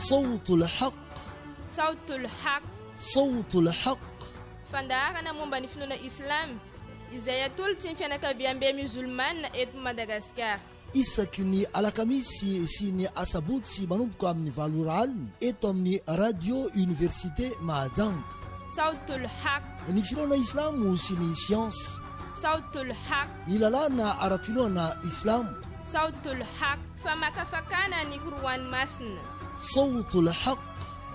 Sawtul Haqq. Sawtul Haqq. Sawtul Haqq. Fandaharana momba ny finoana Islam izay atolotry ny fianakaviambe Musulmana eto Madagasikara. Isaky ny alakamisy sy ny asabotsy manomboka amin'ny valo ora alina eto amin'ny Radio Université Mahajanga. Sawtul Haqq. Ny finoana Islamo sy ny siansa. Sawtul Haqq. Ny lalàna ara-pinoana Islamo. Sawtul Haqq. Famakafakana ny Koroany Masina. Sawtul Haqq.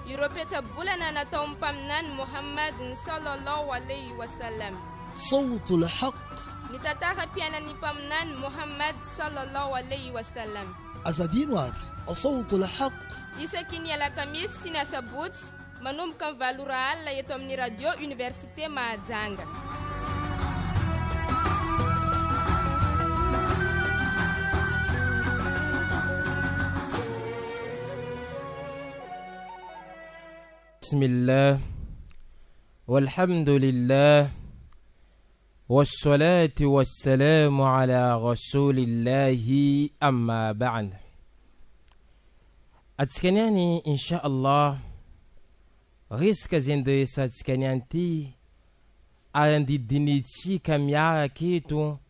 Ireo petsa-bolana nataon'ny Mpaminany Mohammad Sallallahu Alaihi Wasallam. Sawtul Haqq. Ny tantaram-piainan'ny Mpaminany Mohammad Sallallahu Alaihi Wasallam. Aza adino ary, Sawtul Haqq. Isaky ny alakamisy sy ny asabotsy, manomboka amin'ny valo ora alina eto amin'ny Radio Université Mahajanga. Bismillah walhamdulillah wassalatu wassalamu ala rasulillahi amma ba'd. Atsika niany insha Allah resaka izay ndiresantsika niany ty ary andidinitsika miaraka eto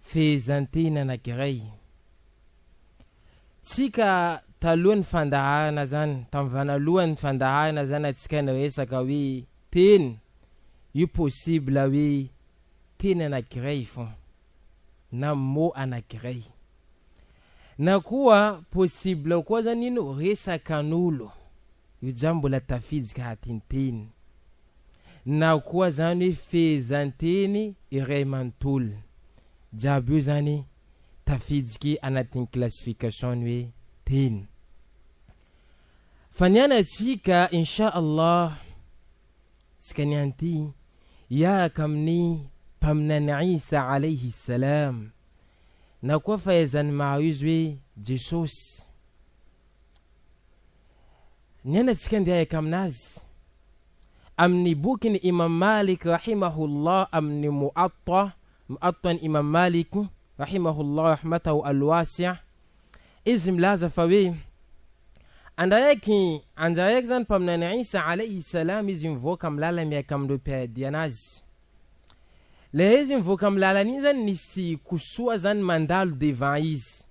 fehezanteny anakiray. Tsika taloha ny fandaharana zany, tam vanalohan'ny fandaharana zany atsika niresaka hoe teny io possible hoe teny anakiray fon na mot anakiray. Na koa possible koa zany ino resakan'olo, io jam mbola tafiditra atin'ny teny. Na koa zany hoe fehezanteny iray manontolo. Jiaby io zany tafidiky anatin'ny classification ny hoe teny. Fa ny anatsika insha Allah tsika niany ty hiaraka amin'ny Mpaminany Isa alayhi salam na koa fahaizan'ny maro izy hoe Jesosy. Ny anatsika andeha hiaraka aminazy amin'ny bokin'i Imam Malik rahimahullah amin'ny Mu'atta, Mu'atta an'i Imam Malik rahimahullah rahmatahu al-wasi'a, izy milaza fa hoe andraiky andraiky zany Mpaminany Isa alayhi salam izy mivoaka amin'ny lalana miaraka amin'ireo mpiara-dia anazy. Le izy mivoaka amin'ny lalana iny zany nisy kosoa zany mandalo devant izy,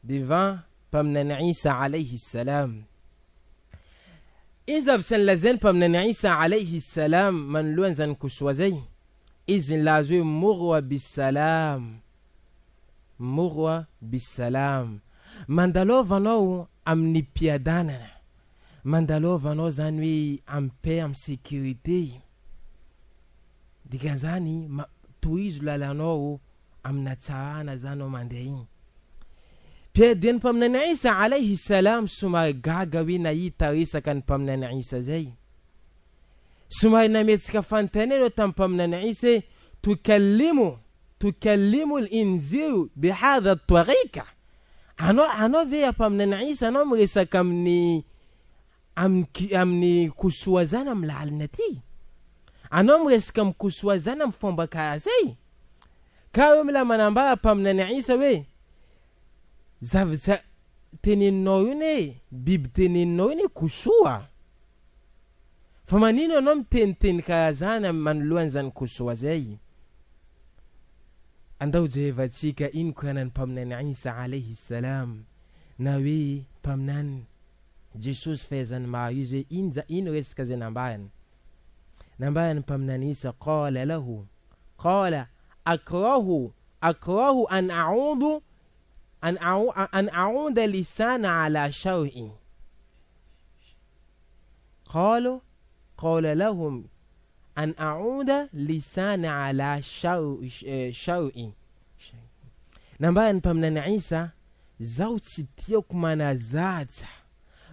devant Mpaminany Isa alayhi salam. Iza avy tsy nilazain'ny Mpaminany Isa alayhi salam manoloana izany kosoa zay? Izy nilaza hoe murwa bis-salam, murwa bis-salam, mandalova anao amin'ny mpiadanana, mandalova anao zany hoe amin'ny paix, amin'ny sécurité, dikan'izany tohizo lalanao amin'ny hatsarana zany ao mandeha iny. Pierre dia ny Mpaminany Isa alayhi salam somary gaga hoe nahita resaka ny Mpaminany Isa zay. Somary nametsika fanontaniana ireo tamin'ny Mpaminany Isa hoe tukallimu tukallimu al-inziru bihadha at-tariqa? Anao anao ve ya Mpaminany Isa anao miresaka amin'ny amin'ny amin'ny kosoa zany amin'ny lalina aty? Anao miresaka amin'ny kosoa zany amin'ny fomba karaha zay? Ka hoe mila manambara Mpaminany Isa hoe zavatra teneninao io ne biby teneninao io ne kosoa. Fa manino ianao miteniteny karaha zany manoloana zany kosoa zay? Andao jerevantsika ino koranan'ny Mpaminany Isa alayhi salam na hoe Mpaminany Jesosy fahaizany maro izy hoe inza ino resaka zay nambarany. Nambaran'ny Mpaminany Isa qala lahu qala akrahu akrahu an a'udu an an a'uda lisana ala shaw'in qalu qala lahum an a'uda lisana ala shaw'in. Nambaran'ny Mpaminany Isa, Zaho tsy tiako manazatsa,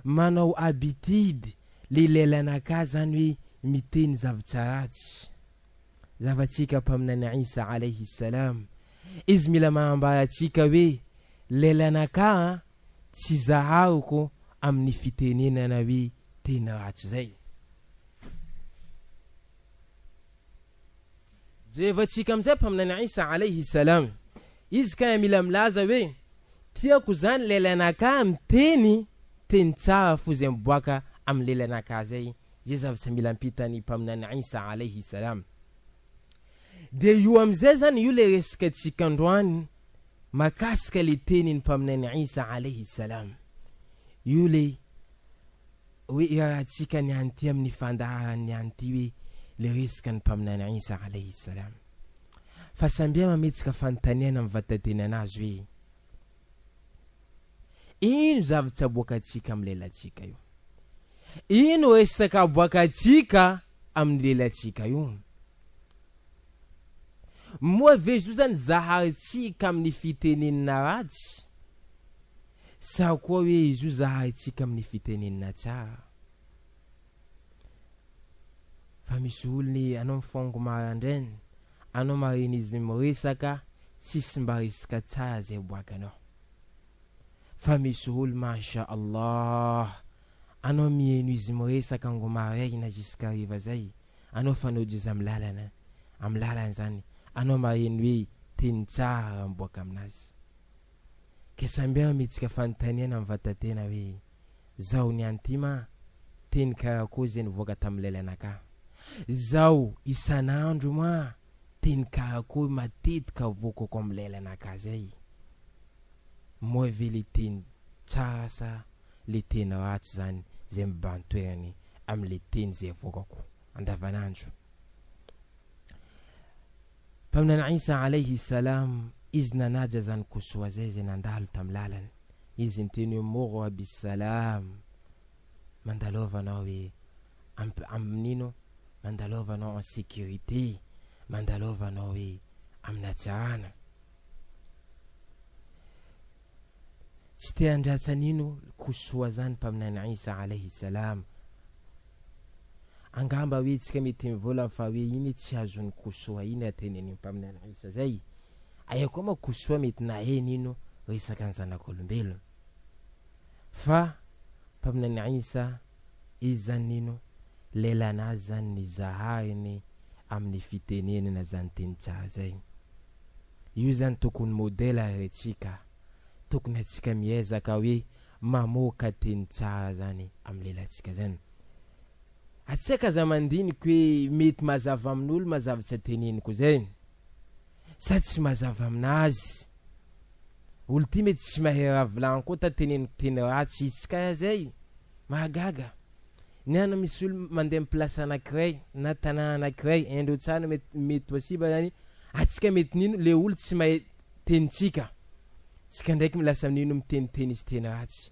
manao habitude le lelanakahy zany hoe miteny zavtra ratsy. Zavatsika Mpaminany Isa alayhi salam, izy mila manambara antsika hoe lelanakahy an, tsy zahariko amin'ny fitenenana hoe teny ratsy zay. Jerevantsika amin'izay Mpaminany Isa alayhi salam, izy kay mila milaza hoe tiako zany lelanakahy miteny. teny tsara fo zay miboaka amin'ny lelanakahy zay, zay zavatra mila ampitan'ny Mpaminany Isa alaihi salam. Dia io amizay zany io le resaka tsika androany makasika le tenin'ny Mpaminany Isa alaihi salam. Io le hoe iarahantsika niany ty amin'ny fandaharany niany ty hoe le resaka ny Mpaminany Isa alaihi salam. Fa sambia mametsika fanontaniana amin'ny vatatenanazy hoe Ino zavatra aboakantsika amin'ny lelantsika io? Ino resaka aboakantsika amin'ny lelantsika io? Moa ve izy io zany zaharintsika amin'ny fitenenana ratsy? Sa koa hoe izy io zaharintsika amin'ny fitenenana tsara? Fa misy olona anao mifaongo marandraina, anao marina izy miresaka, tsisy mba resaka tsara zay aboakanao. Fa misy olo masha Allah anao miheno izy miresaka ango maraina jusqu'à hariva zay anao fanao izy am lalana am lalana zany anao maheno hoe teny tsara miboaka aminazy ke samby amitsika fanontaniana am vatatena hoe zaho niany ty ma teny karakory zay nivoaka tam lelanakah zaho isanandro ma teny karakory matetika avoakako am lelanakah zay Moa ve le teny tsara sa le teny ratsy zany zay mibahan-toerany amle teny zay avoakako andavanandro? Mpaminany Isa alayhi salam izy nanaja zany kosoa zay zay nandalo tam lalany izy niteny hoe murra bis-salam mandalova anao hoe amin'ino mandalova anao en sécurité mandalova anao hoe amin'hatsarana. Tsy te handratsa an'ino kosoa zany Mpaminany Isa alaihi salam. Angamba hoe tsika mety mivola fa hoe iny tsy azon'ny kosoa iny raha tenenin'ny Mpaminany Isa zay. Aia koa moa kosoa mety naheno ino resaka ny zanak'olombelona. Fa Mpaminany Isa izy zany nino lelanazy zany ny zahariny amin'ny fitenenana zany teny tsara zay. Io zany tokony modèle ary antsika, tokony antsika miezaka hoe mamoaka teny tsara zany amin'ny lelantsika zany. Atsika aza mandiniky hoe mety mazava amin'olo mazava tsy teneniko zay sa tsy mazava aminazy. Olo ty mety tsy mahay raha vilany koa ta teneniko teny ratsy izy tsy karaha zay. Mahagaga. Ny ana misy olo mandeha am place anakiray na tanàna anakiray haindreo tsara mety mety possible zany atsika mety nino le olo tsy mahay tenintsika tsika ndraiky lasa mino miteniteny izy teny ratsy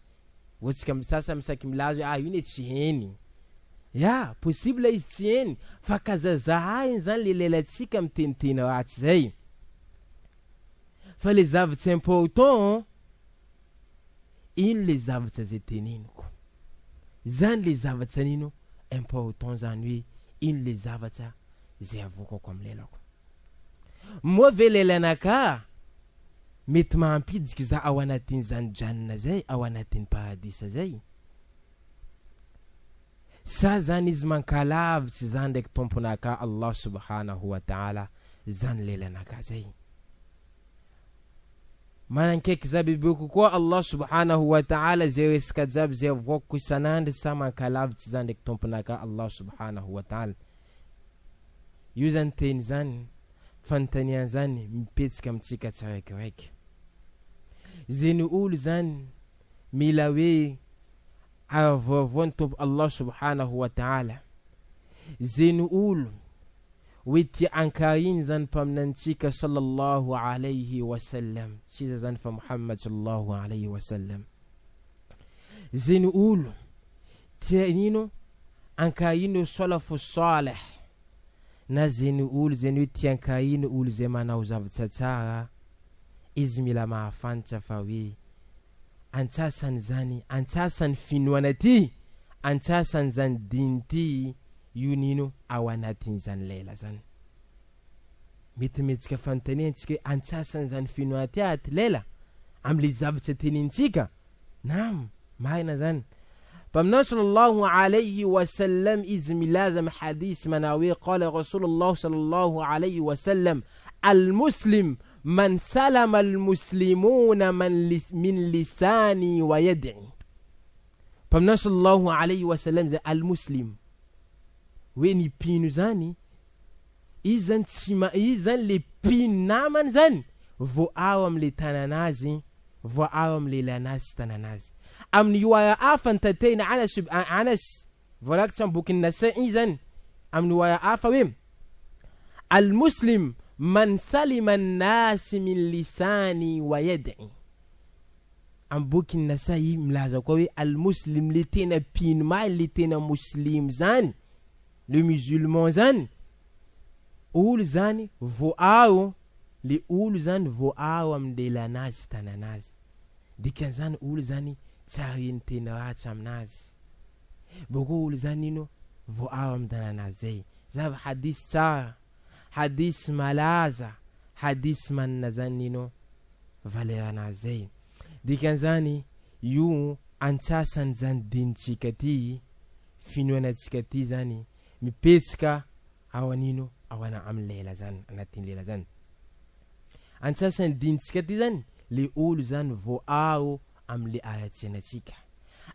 ohatsika sasany misaky milaza hoe ah io ne tsy heny ya possible izy tsy heny fa kazazahahiny zany le lelatsika miteniteny ratsy zay fa le zavatsy important Ino le zavatra zay teneniko? Zany le zavatra nino important zany hoe ino le zavatra zay avoakako am lelako. Moa ve lelanakahy mety mahampidiky za ao anatin'izany Jannah zay, ao anatin'ny paradisa zay? Sa zany izy mankalavitsy zany ndraiky Tomponakahy Allah subhanahu wa ta'ala zany lelanakahy zay? Manankaiky za bebe kokoa Allah subhanahu wa ta'ala zay resaka jiaby zay avoakako isan'andro sa mankalavitsy za ndraiky Tomponakahy Allah subhanahu wa ta'ala. Io zany teny zany, fanontaniana zany mipetsaka amintsika tsiraikiraiky. Zegny olo zany mila hoe aravoavoa ny Tompo Allah subhanahu wa ta'ala. Zegny olo Hoe tia ankariny zany Mpaminanintsika sallallahu alayhi wa sallam, tsy iza zany fa Muhammad sallallahu alayhi wa sallam. Zegny olo tia ino ankariny eo salafo salih, na zegny olo zegny hoe tia ankariny olo zay manao zavatra tsara, izy mila mahafantatra fa hoe antsasany zany, antsasany finoana ty, antsasany zany diny ty, Io nino ao anatin'izany lela zany. Mety mihetsika fanontaniana tsika hoe antsasan'izany finoana ty aty lela amle zavatra tenenintsika? Naam, marina zany. Mpaminany sallallahu alayhi wa sallam izy milaza am hadith manao hoe qala rasulullah sallallahu alayhi wa sallam al muslim man salama al muslimuna man min lisani wa yadihi. Mpaminany sallallahu alayhi wa sallam zay al-muslim hoe ny mpino zany izy zany tsy ma izy zany le mpino namany zany voaaro amle tananazy voaaro am lelanazy sy tananazy amin'ny riwaya hafa ny tatehina Anas ibn Anas voarakitra am bokin'i Nasa'i zany amin'ny riwaya hafa hoe al-muslim man salima an-nas min lisani wa yad'i Amin'ny bokin'i Nasa'i milaza koa hoe al-muslim le tena mpino marina, le tena moslimo zany, le musulman zany, olo zany voaaro, le olo zany voaaro amin'ny lelanazy sy tananazy. Dikan'izany olo zany tsy aharen'ny teny ratsy aminazy. Bôkô olo zany ino voaaro amin'ny tananazy zay. Zava hadith tsara. Hadith malaza, hadith manana zany ino valeur anazy zay. Dikan'izany io antsasany zany dinintsika ty, finoana antsika ty zany mipetsika ao an'ino ao ana amin'ny lela zany, anatin'ny lela zany. Antsasany dinintsika ty zany le olo zany voaaro amle aratsianatsika.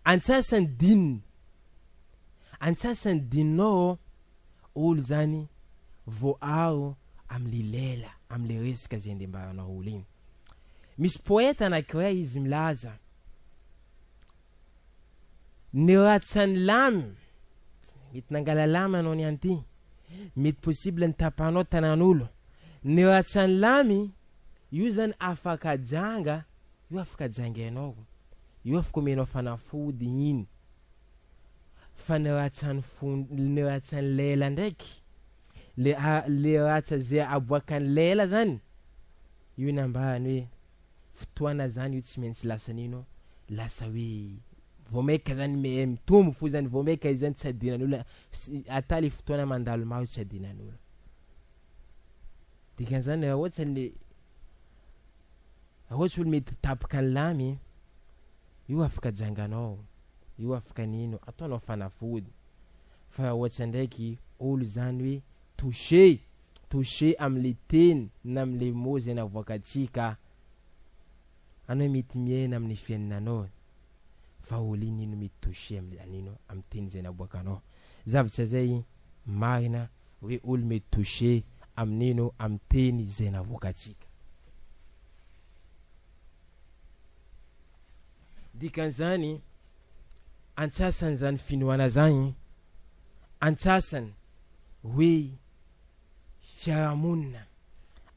Antsasany dininy, antsasany dininao Olo zany voaaro amle lela, amle resaka zay ndembaranao olo igny. Misy poeta anakiray izy milaza, Ny ratsan'ny lamy, mety nangala lamy anao niany ty, mety possible nitapahanao tanan'olo, ny ratsan'ny lamy io zany afaka janga, io afaka jangainao, io afaka omenao fanafody iny. Fa ny ratsan'ny fo ny ratsan'ny lela ndraiky le le ratsa ze aboakan'ny lela zany io nambarany hoe fotoana zany io tsy maintsy lasa nino lasa hoe vao maika zany me mitombo fo zany vao maika izy zany tsy adinan'olona ata le fotoana mandalo maro tsy adinan'olona dikan'izany raha ohatsa le raha ohatsa olo mety tapaka ny lamy Io afaka janganao, io afaka nino, ataonao fanafody. Fa raha ohatsa ndraiky olo zany hoe touché, touché amle teny na amle mot zay navoakatsika, anao mety miaina aminy fiainananao fa olo iny ino mety touché amle anino am teny zay naboakanao. Zavatra zay marina hoe olo mety touché aminino am teny zay navoakatsika. Dikan'izany, antsasany izany finoana izany, antsasany hoe fiarahamonina,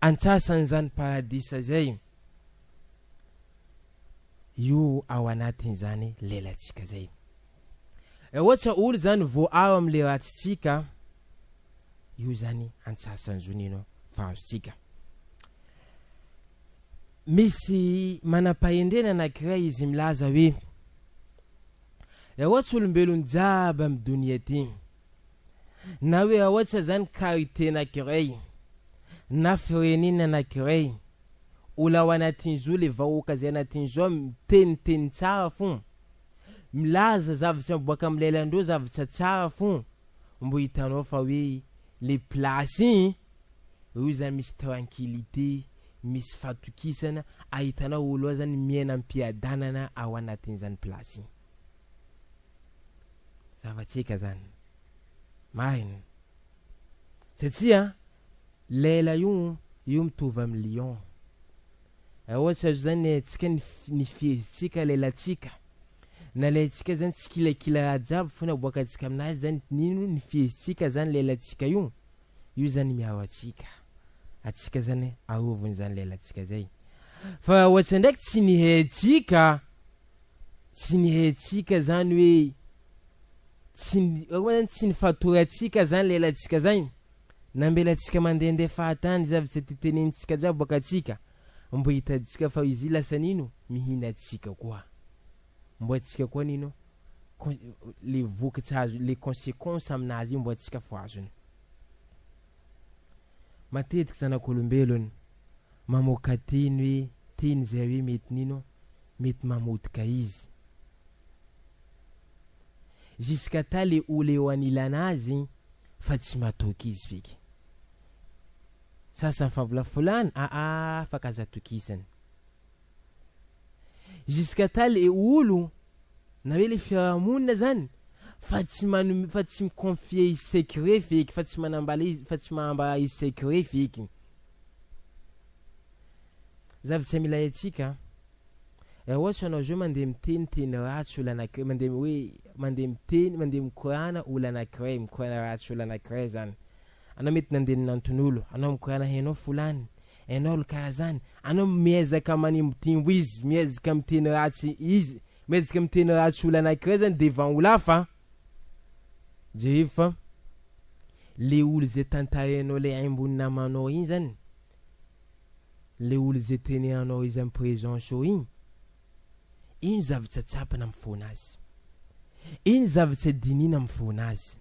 antsasany izany paradisa izay, io ao anatin'izany lelantsika izay. Raha ohatra olo izany voaaro amin'ilay ratsintsika, io izany antsasany zony no fa azontsika. Misy manam-pahendrena anankiray izy milaza hoe, Raha ohatsa olombelon jiaby am donia ty, na hoe raha ohatsa zany karite anakiray, na firenena anakiray, olo ao anatin'izo le vahoaka zay anatin'izo ao miteniteny tsara fo, milaza zavatra miboaka am lelandreo zavatra tsara fo, mbo hitanao fa hoe le place igny, Eo zany misy tranquillité, misy fatokisana, ahitanao olo ao zany miaina am-piadanana ao anatin'izany place iny. Zava-tsika zany. Marina. Satria lela io, io mitovy amin'ny lion. Raha ohatra zao zany antsika ny fihetsitsika lelantsika, nalaintsika zany tsikilakila raha jiaby fona aboakantsika aminazy zany, nino ny fihetsitsika zany lelantsika io. Io zany miaro atsika. Atsika zany aroviny zany lelantsika zay. Fa raha ohatsa ndraiky tsy nihaitsika, tsy nihaitsika zany hoe tsy raha zany tsy nifatoratsika zany lelantsika zany, nambelantsika mandehandeha fahatany zavatra ty tenenintsika jiaby baka atsika, mbo hitaditsika fa izy lasa nino mihina atsika koa. Mbo atsika koa nino le vokatra azo le consequence aminazy io mbo atsika fo azony. Matetiky zanak'olombelona mamoaka teny hoe teny izay hoe mety nino mety mamotika izy. Jusqu'à ta le olo eo anilanazy fa tsy matoky izy feky. Sasany fa volavolana aa fa k'aza atokisana. Jusqu'à ta le olo. Na hoe le fiarahamonina zany fa tsy manome fa tsy mi-confier izy secret feky fa tsy manambala izy fa tsy mahambara izy secret feky. Zavatra mila haintsika raha ohatra anao zao mandeha miteny teny ratsy olo anakiray mandeha hoe mandeha miteny mandeha mikorana olo anakiray mikorana ratsy olo anakiray zany anao mety nandeha ninanton'olo anao mikorana hainao folany Hainao ry kara zany, anao miezaka manimbotimbo izy, miezaka miteny ratsy izy, miezaka miteny ratsy olo anakiray zany devant olo hafa an! Jerevo fa le olo ze tantarainao le haimbon'ny namanao iny zany, le olo ze tenehanao izy am presence eo iny, ino zavatra tsapany am fônazy? Ino zavatra dinihina am fônazy?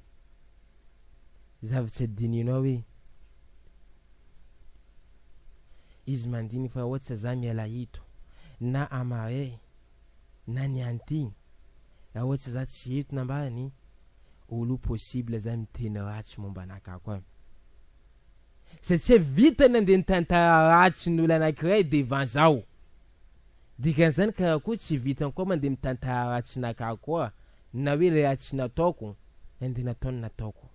Zavatra dinihinao hoe izy mandiny fa ohatsa za miala ito na amaray na ny anty raha ohatsa za tsy eto nambarany olo possible za miteny ratsy momba anakahy koa satria vitany nandeha nitantara ratsy ny olo anakiray devant zaho dikan'izany karakory tsy vitany koa mandeha mitantara ratsy nakahy koa na hoe le raha tsy nataoko nandeha nataony nataoko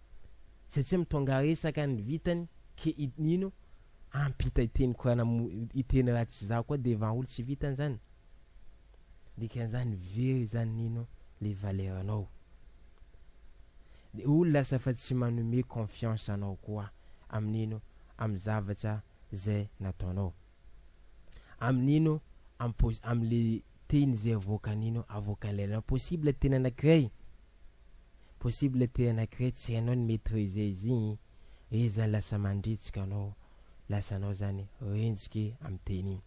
satria mitonga resaka ny vitany ke ino ampita hiteny korana hiteny ratsy zaho koa devant olo tsy vitany zany dikan'izany very zany nino le valeur anao de olo lasa fa tsy manome confiance anao koa amin'ino amy zavatra zay nataonao amin'ino am amle teny zay avoakan'ino avoakan'ilay anao possible teny anakiray possible teny anakiray tsy hainao ny maitriser izy igny izy zany lasa mandritsika anao lasa anao zany renjiky amy teny igny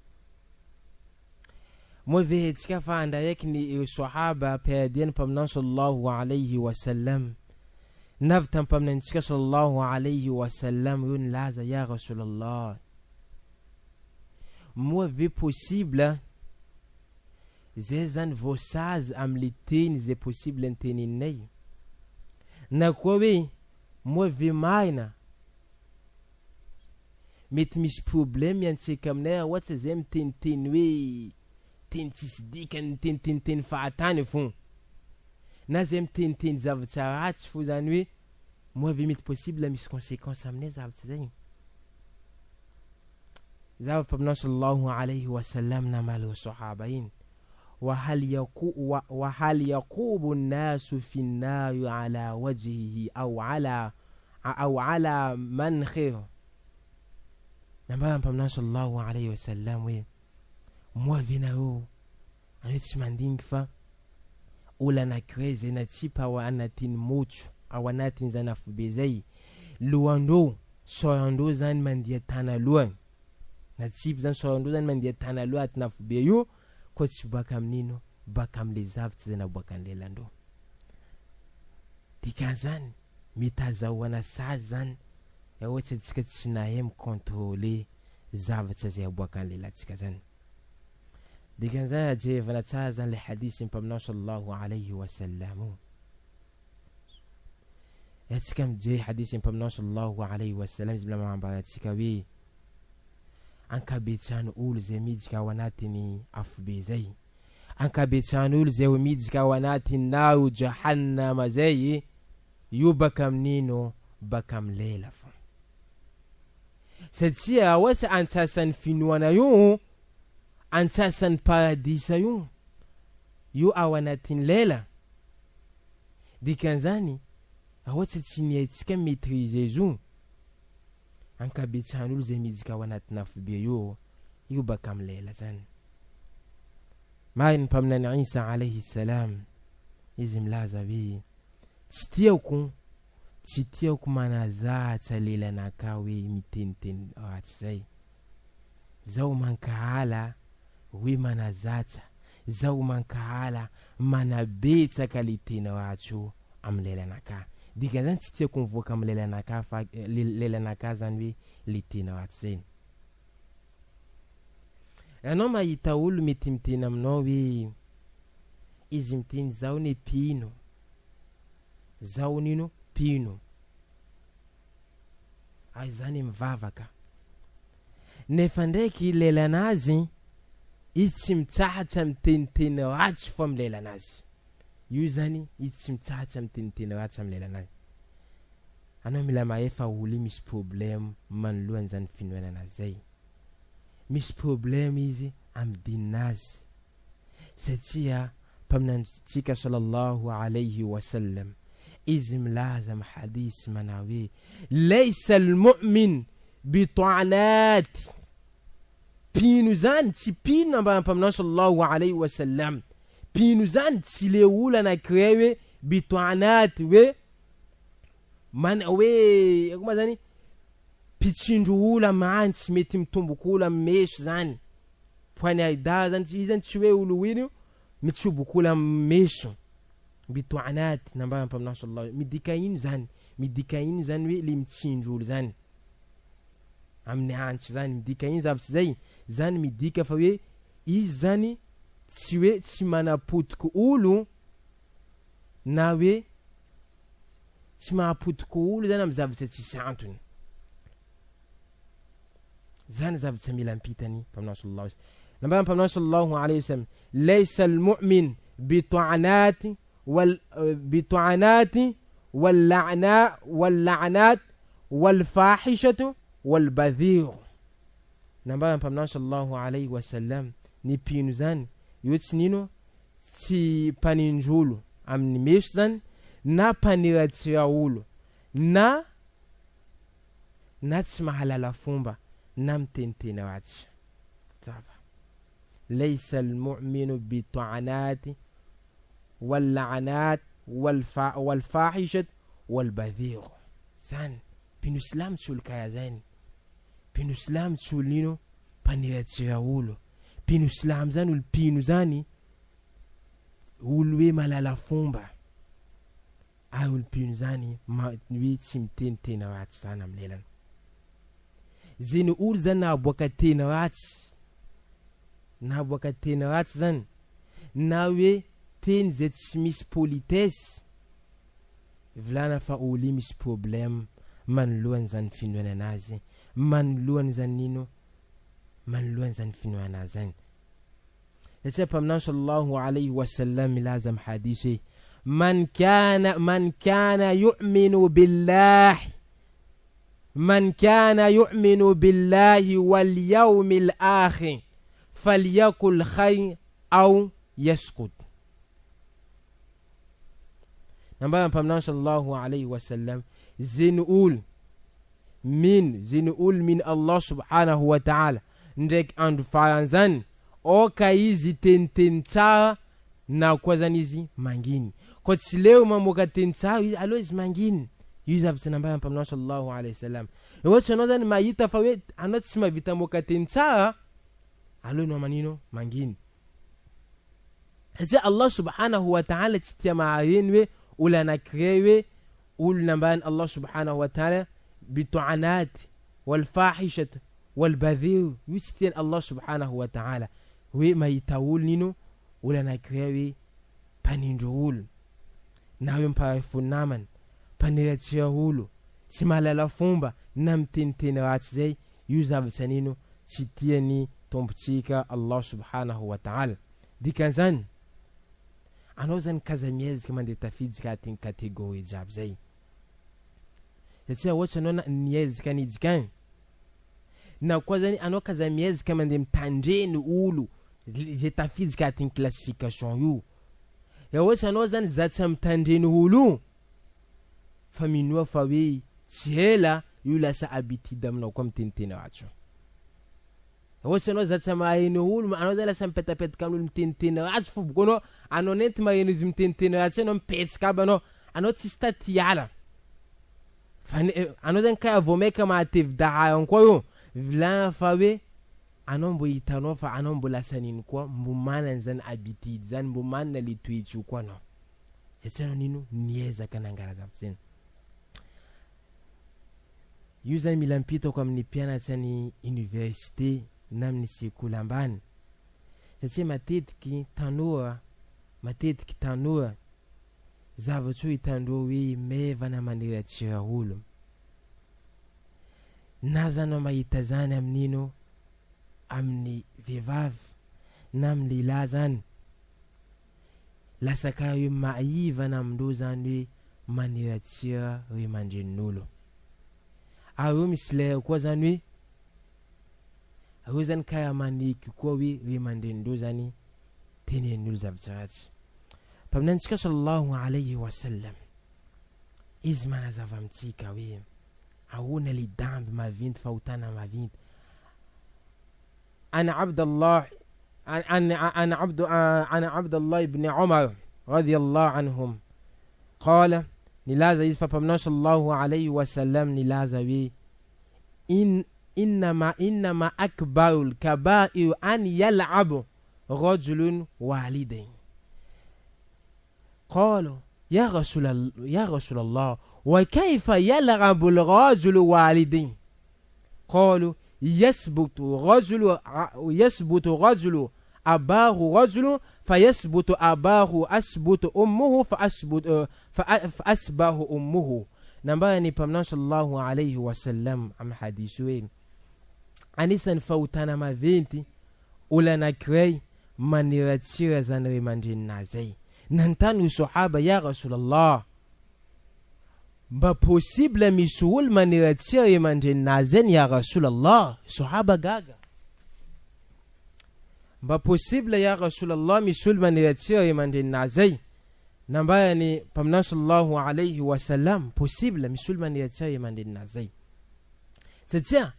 moa ve haintsika fa andraiky ny ireo sahaba mpiara-dia ny mpaminany sallallahu alayhi wa sallam navy tamin'ny mpaminanintsika sallallahu alayhi wa sallam ireo nilaza ya rasulallah Moa ve possible zay zany voasazy amle teny zay possible niteneninay? Na koa hoe moa ve marina mety misy problème miantseka aminay raha ohatsa zay miteniteny hoe teny tsisy dikany miteniteniteny fahatany fo na zay miteniteny zavatra ratsy fo zany hoe moa ve mety possible misy consequence aminay zavatra zay? Zava Mpaminany sallallahu alayhi wa sallam namaly ireo sahaba iny, Wa hal yaku wa hal yaqubu an-nasu fi an-nari ala wajhihi aw ala aw ala mankhir. Nambaran'ny Mpaminany sallallahu alayhi wa sallam hoe, Moa ve nareo anareo tsy mandinika fa olo anankiray izay natsipy ao anatin'ny motro, ao anatin'izany afobe izay, lohandreo, sôrandreo zany mandeha tany aloha, natsipy zany sôrandreo zany mandeha tany aloha anatin'ny afobe io, koa tsy baka amin'ino, baka amin'le zavatra izay naboakan'ny lelandreo. Dikan'izany, mety azahoana sazy zany raha ohatra antsika tsy nahay mi-contrôler zavatra izay aboakan'ny lelantsika zany. Dikan'izany raha jerevana tsara zany le hadith ny Mpaminany sallallahu alayhi wa sallam io. Raha tsika mijery hadith ny Mpaminany sallallahu alayhi wa sallam izy mbola manambara antsika hoe ankabetsahan'ny olo izay miditra ao anatin'ny afobe zay. Ankabetsahan'ny olo izay ho miditra ao anatin'ny naro jahannama zay io baka amin'ino baka amin'ny lela fo. Satria raha ohatsa antsasan'ny finoana io, antsasan'ny paradisa io, io ao anatin'ny lela, dikan'izany raha ohatsa tsy ny haintsika mi-maitriser izy io, ankabetsahan'olo izay miditra ao anatin'afobe io, io baka amin'ny lela zany. Marina ny Mpaminany Isa alayhi salam, izy milaza hoe, tsy tiako Tsy tiako manazatsa lelanakahy hoe miteniteny ratsy zay. Zaho mankahala hoe manazatsa, zaho mankahala manabetsaka le teny ratsy io am lelanakahy. Dikan'izany tsy tiako mivoaka am lelanakahy fa lelanakahy zany hoe le teny ratsy zay. Ianao mahita olo mety miteny aminao hoe izy miteny zaho ne mpino. Zaho nino mpino. Ary zany mivavaka. Nefa ndraiky lelanazy izy tsy mitsahatra miteniteny ratsy fo am lelanazy. Io zany izy tsy mitsahatra miteniteny ratsy amin'ny lelanazy. Anao mila mahay fa olo io misy problème manoloana zany finoana anazy zay. Misy problème izy amin'ny dininazy. Satria Mpaminanintsika Sallallahu alayhi wa sallam izy milaza amin'ny hadith manao hoe, Laysa al-mu'min bi ta'anat Mpino zany tsy mpino nambaran'ny Mpaminany Sallallahu alayhi wa sallam Mpino zany tsy le olo anakiray hoe bi ta'anat hoe man hoe akory ma zany mpitsindro olo amin'ny antsy mety mitomboko olo amin'ny meso zany Poignarda zany izy zany tsy hoe olo ino mitsoboko olo amin'ny meso bi ta'anat nambaran'ny Mpaminany Sallallahu midika ino zany midika ino zany hoe le mitsindro olo zany amin'ny antsy zany midika ino zavatra zay zany midika fa hoe izy zany tsy hoe tsy manapotiky olo na hoe tsy mahapotiky olo zany amin'ny zavatra tsisy antony zany zavatra mila ampitany mpaminany sallallahu alaihi wasallam nambaran'ny mpaminany sallallahu alaihi wasallam laysa almu'min bi ta'anati wal bi ta'anati wal la'na wal la'nat wal fahishatu wal badhir Nambaran'ny Mpaminany sallallahu alaihi wa sallam, ny mpino izany, io tsy nino, tsy mpanindry olo amin'ny meso izany, na mpaniratsira olo, na na tsy mahalala fomba, na miteniteny ratsy. Zava. Laysa al-mu'minu bi ta'anati wal la'anat wal fa wal fahishat wal badhir. Zany, mpino silamo tsy olo karaha zany. Mpino silamo tsy olo ino mpaniratsira olo. Mpino silamo zany olo mpino zany olo hoe mahalala fomba ary olo mpino zany hoe tsy miteny teny ratsy zany am lelany. Zeny olo zany nahaboaka teny ratsy nahaboaka teny ratsy zany na hoe teny zay tsy misy politesse Vilana fa olo io misy problème manoloana izany finoana anazy manoloana izany ino manoloana izany finoana azy zany satria mpaminany sallallahu alayhi wa sallam milaza am hadith hoe man kana man kana yu'minu billahi man kana yu'minu billahi wal yawmil akhir falyakul khayr aw yaskut Nambaran'ny Mpaminany sallallahu alaihi wa sallam, Zegny olo mino, zegny olo mino Allah subhanahu wa ta'ala ndraiky andro farany zany, aoka izy hiteniteny tsara na koa zany izy manginy. Koa tsy leo mamoaka teny tsara izy, aleo izy manginy. Io zavatra nambaran'ny Mpaminany sallallahu alaihi wa sallam. Ohatra anao zany mahita fa hoe anao tsy mahavita mamoaka teny tsara, aleo anao manino? Manginy. Satria Allah subhanahu wa ta'ala tsy tia mahareny hoe olo anakiray hoe olo nambaran'i Allah subhanahu wa ta'ala bitu'anat wal fahishat wal badhir io tsy tian'i Allah subhanahu wa ta'ala hoe mahita olona ino olo anakiray hoe mpanindry olo na hoe mpahay fo namana mpaniratsira olo tsy mahalala fomba na miteniteny ratsy zay io zavatra nino tsy tian'i Tompontsika Allah subhanahu wa ta'ala. Dikan'izany, anao zany k'aza miezaka mandeha tafiditra atin'ny catégorie jiaby zay. Satria ohatra anao na niezaka niditra agny, na koa zany anao k'aza miezaka mandeha mitandreny olo zay tafiditra atin'ny classification io. Raha ohatra anao zany zatsa mitandreny olo io, fa minoa fa hoe tsy ela io lasa habitude aminao koa miteniteny ratsy io. Ohatra anao zatra maheno olo, anao zany lasa mipetapetaka amin'olo miteniteny ratsy fo boko anao, anao nenty maheno izy miteniteny ratsy anao mipetsaka aby anao, anao tsisy taty hiala. Fa ne anao zany kay vao maika mahatevi-daharana koa io, vilagna fa hoe anao mbo hitanao fa anao mbo lasa nino koa, mbo manana zany habitude zany, mbo manana le toetra io koa anao. Zay tsy anao nino niezaka nangala zavatra zay. Io zany mila ampitako amin'ny mpianatra ny université na amin'ny sekoly ambany satria matetiky tanora matetiky tanora zavatra io hitandreo hoe maivana maniratsira olo na zany mahita zany amin'ino amin'ny vehivavy na amin'ny lehilahy zany. Lasa karaha hoe maivana amindreo zany hoe maniratsira ray aman-drenin'olo. Ary eo misy lera koa zany hoe reo zany karaha maneky koa hoe ray aman-drenindreo zany tenenin'olo zavatra ratsy. Mpaminanintsika sallallahu alayhi wa sallam, izy manazava amintsika hoe ahoana le damby maventy fahotana maventy. An Abdallah an an Abd an Abdallah ibn Umar radiyallahu anhum qala nilaza izy fa Mpaminany sallallahu alayhi wa sallam nilaza hoe in innama innama akbarul kaba'ir an yal'ab rajulun walidayn qalu ya rasul ya rasulallah wa kayfa yal'abu al-rajulu walidayn qalu yasbutu rajulu yasbutu rajulu abahu rajulu fayasbutu abahu asbutu ummuhu fa asbutu fa asbahu ummuhu. Nambarany Mpaminany sallallahu alayhi wa sallam amin'ny hadith hoe, Anisan'ny fahotana maventy olo anankiray maniratsira zany ray aman-dreninazy zay. Nanontany io Sahaba, Ya Rasulallah, mba possible misy olo maniratsira ray aman-dreninazy zay ny Ya Rasulallah? Sahaba gaga. Mba possible Ya Rasulallah misy olo maniratsira ray aman-dreninazy zay? Nambarany Mpaminany sallallahu alayhi wa sallam, possible misy olo maniratsira ray aman-dreninazy zay. Satria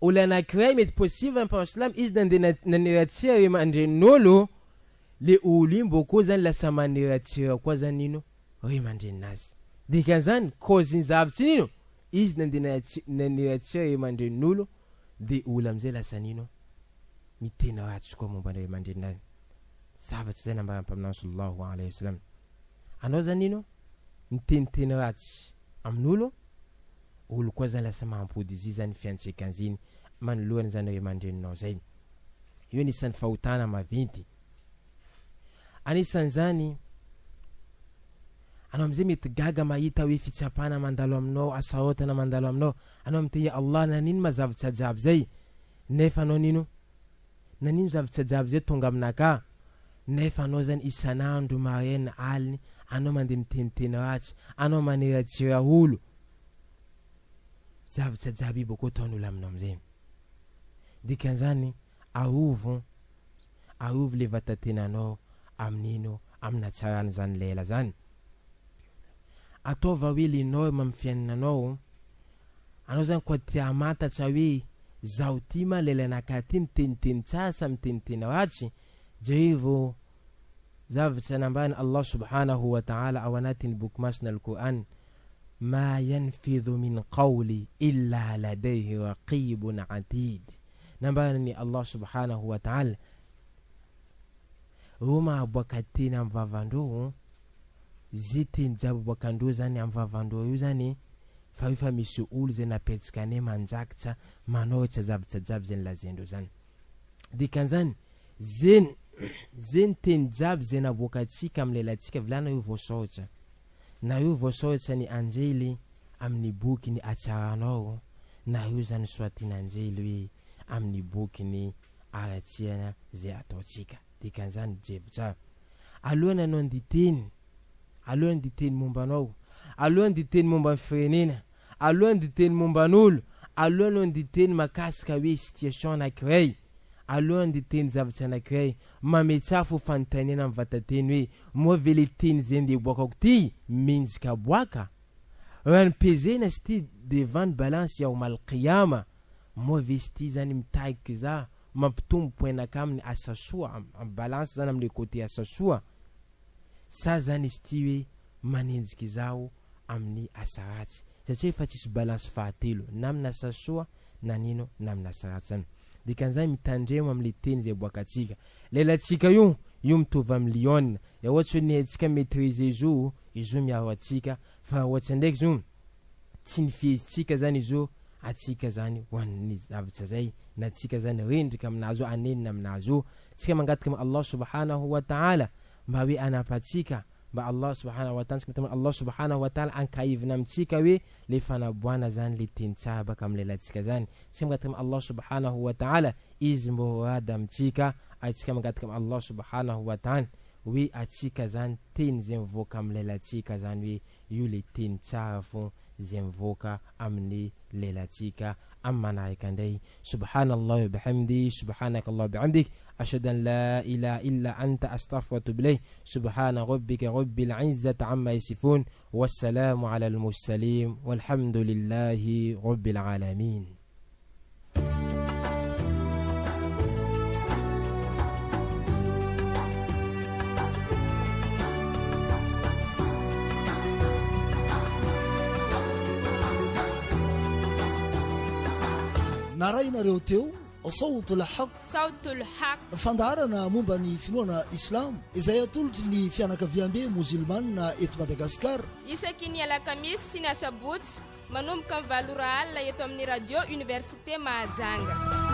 olo anakiray mety possible Mpaminany sallam izy nandeha naniratsira ray aman-drenin'olo, le olo iny bôkô zany lasa maniratsira koa zany ino ray aman-dreninazy. Dikan'izany cause-ny zavatra iny ino izy nandeha naniratsira ray aman-drenin'olo de olo amizay lasa nino miteny ratsy koa momba ny ray aman-dreninazy. Zavatra izay nambaran'ny Mpaminany sallallahu alaihi wasallam. Anao zany ino miteniteny ratsy amin'olo, olo koa zany lasa mampody izy zany fiantsekanzy iny manoloana zany ray aman-dreninao zay. Io anisan'ny fahotana maventy. Anisan'izany, anao amizay mety gaga mahita hoe fitsapana mandalo aminao, asarotana mandalo aminao, anao miteny ya Allah nanino ma zavatra jiaby zay, nefa anao nino? Nanino zavatra jiaby zay tonga aminakahy, nefa anao zany isan'andro maraina aliny anao mandeha miteniteny ratsy, anao maniratsira olo, zavatra jiaby io bôko ataon'olo aminao amizay. Dikan'izany arovo arovy le vatatenanao amin'ino amin'hatsaran'izany lela zany. Ataova hoe le norme amin'ny fiainananao, anao zany koa te hamantatra hoe zaho ty ma lelanakahy ty miteniteny tsara sa miteniteny ratsy, jerevo zavatra nambaran'i Allah subhanahu wa ta'ala ao anatin'ny boky masina al-Qur'an, ma yanfidhu min qawli illa ladayhi raqibun atid. Nambaran'i Allah subhanahu wa ta'ala, reo mahaboaka teny amin'ny vavandreo, ze teny jiaby aboakandreo zany amin'ny vavandreo io zany, fa io fa misy olo zay napetsaka anay manjakitra manohitra zavatra jiaby zay nolazaindreo zany. Dikan'izany, ze ze ny teny jiaby zay naboakantsika amin'ny lelantsika vilana io voasaotra. Na io voasaotra ny anjely amin'ny boky ny hatsaranao, na io zany soatin'anjely hoe amin'ny boky ny haratsiana zay ataontsika. Dikan'izany jevo tsara. Alohan'ny hanao ny diteny, alohan'ny diteny momba anao, alohan'ny diteny momba ny firenena, alohan'ny diteny momba an'olo, alohanao ny diteny makasika hoe situation anakiray, alohan'ny diteny zavatra anakiray, mametsaha fo fanontaniana amin'ny vatateny hoe moa ve le teny zay ndeha hiboakako ty mendrika aboaka? Raha ny pezena sy ty devant ny balance yaomal qiyama, moa ve sy ty zany mitahiky za mampitombo point naka aminy asa soa am balance zany amle côté asa soa sa zany izy ty hoe manenjika izaho amin'ny asa ratsy satria efa tsisy balance fahatelo na amina asa soa na nino na amina asa ratsy zany dikan'izany mitandremo amle teny izay aboakantsika lelantsika io io mitovy am liona raha ohatry hoe ny haintsika maitriser izy io izy io miaro antsika fa raha ohatry ndraiky izy io tsy ny fihezintsika zany izy io atsika zany ho an'ny zavatra zay na tsika zany rendrika aminazy io anenina aminazy io tsika mangataka am Allah subhanahu wa ta'ala mba hoe anampatsika mba Allah subhanahu wa ta'ala tsika mitambara Allah subhanahu wa ta'ala ankaivina amintsika hoe le fanaboana zany le teny tsara baka am lelantsika zany tsika mangataka am Allah subhanahu wa ta'ala izy mbô ho rada amintsika ary tsika mangataka am Allah subhanahu wa ta'ala. Hoe atsika zany teny zay mivoaka amin'ny lelatsika zany hoe io le teny tsara fon zay mivoaka amin'ny lelatsika amin'ny manaraka indray. Subhanallah wa bihamdi subhanakallah wa bihamdik ashhadu an la ilaha illa anta astaghfiruka wa atubu ilayk subhana rabbika rabbil izzati amma yasifun wassalamu ala al mursalin walhamdulillahi rabbil alamin. Narahinareo teo Sawtul Haq. Sawtul Haq. Fandaharana momba ny finoana Islamo izay atolotry ny fianakaviambe mozilmana eto Madagasikara. Isaky ny alakamisy sy ny asabotsy Manomboka amin'ny valo ora alina eto amin'ny Radio Université Mahajanga.